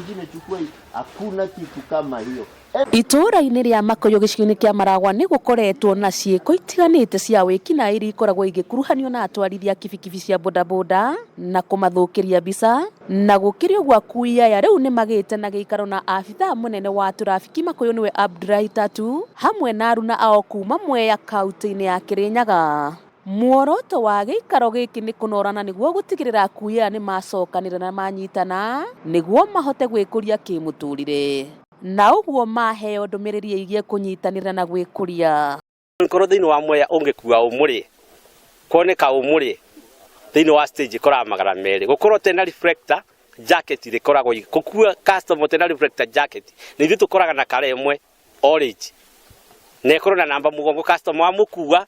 mwingine chukua hii. Hakuna kitu kama hiyo. Itũũra-inĩ rĩa Makũyũ gĩcigo-inĩ kĩa Maragwa nĩ gũkoretwo na ciĩko itiganĩte cia wĩkinaĩ iria ikoragwo igĩkuruhanio na atwarithia kibikibi cia bodaboda na kũmathũkĩria mbica. Na gũkĩrĩ ũguo akui aya rĩu nĩ magĩte na gĩikaro na abithaa mũnene wa tũrabiki Makũyũ nĩwe Abdulahi Tatu hamwe na aruna ao kuma Mwea kaunti-inĩ ya Kĩrĩnyaga. Muoroto wa gĩikaro gĩkĩ nĩ kũnorana nĩguo gũtigĩrĩra akui aya nĩ macokanĩrĩra na manyitana nĩguo mahote gwĩkũria kĩmũtũrĩre. Na ũguo maheo ndũmĩrĩri ĩgiĩ kũnyitanĩra na gwĩkũria. Ngorwo thĩinĩ wa Mwea ũngĩkua ũmũrĩ kuoneka ũmũrĩ thĩinĩ wa stage ĩkoraga 200, gũkorwo tena reflector jacket rĩkoragwo gũkua customer tena reflector jacket nĩ ithuĩ tũkoraga na kara ĩmwe orange na ĩkorwo na namba mũgongo. Customer wamũkua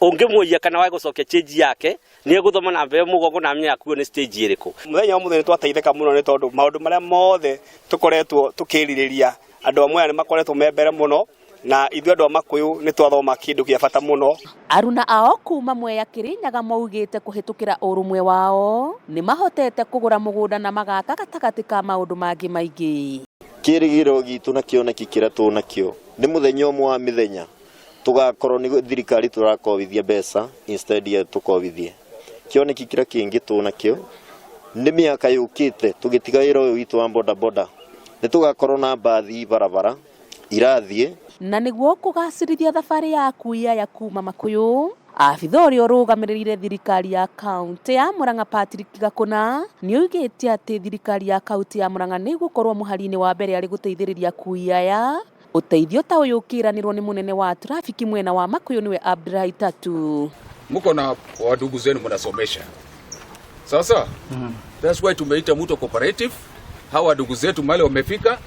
ũngĩmũiya kana wa gũcokia change yake nĩ egũthoma namba ĩyo mũgongo na amenye akuo nĩ stage ĩrĩkũ. Mũthenya wa mũthenya nĩ twateithĩka mũno nĩ tondũ maũndũ marĩa mothe tũkoretwo tũkĩrirĩria, andũ a Mwea nĩ makoretwo me mbere mũno, na ithuĩ andũ a Makũyũ nĩ twathoma kĩndũ kĩa bata mũno. Aruna ao kuma Mwea Kĩrĩnyaga maugĩte kũhĩtũkĩra ũrũmwe wao nĩ mahotete kũgũra mũgũnda na magaka gatagatĩ ka maũndũ mangĩ maingĩ. Kĩrĩgĩrĩro gitũ na kĩoneki kĩrĩa tũnakĩo nĩ mũthenya ũmwe wa mĩthenya tũgakorwo nĩ thirikari tũrakobithia mbeca instead ya tũkobithie. Kĩoneki kĩrĩa kĩngĩ tũnakĩo nĩ mĩaka yũkĩte tũgĩtiga wĩra ũyũ witũ wa bodaboda nĩ tũgakorwo na mbathi barabara irathiĩ. Na nĩguo kũgacĩrithia thabarĩ ya akui aya kuma Makũyũ, abitha ũrĩa ũrũgamĩrĩire thirikari ya kaunti ya Murang'a Patrick Gakũna nĩ oigĩte atĩ thirikari ya kaunti ya Murang'a nĩ ĩgũkorwo mũhari-inĩ wa mbere arĩ gũteithĩrĩria akui aya. Ũteithio ta ũyũ ũkĩranĩrwo nĩ mũnene wa trafiki mwena wa Makũyũ nĩwe Abdulahi Tatu. Mko na wadugu zenu mnasomesha sasa. That's why tumeita Muto Cooperative. Hawa wadugu zetu male wamefika,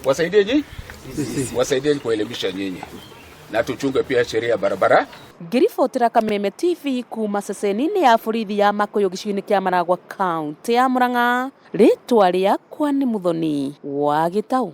wasaidie nyinyi, wasaidie kuelimisha nyinyi, na tuchunge pia sheria ya barabara. Ngĩribotera Kameme TV kuma ceceni-inĩ ya borithi ya Makũyũ gĩcigo-inĩ kĩa Maragwa kaunti ya Murang'a, rĩtwa rĩakwa nĩ Muthoni wa Gĩtau.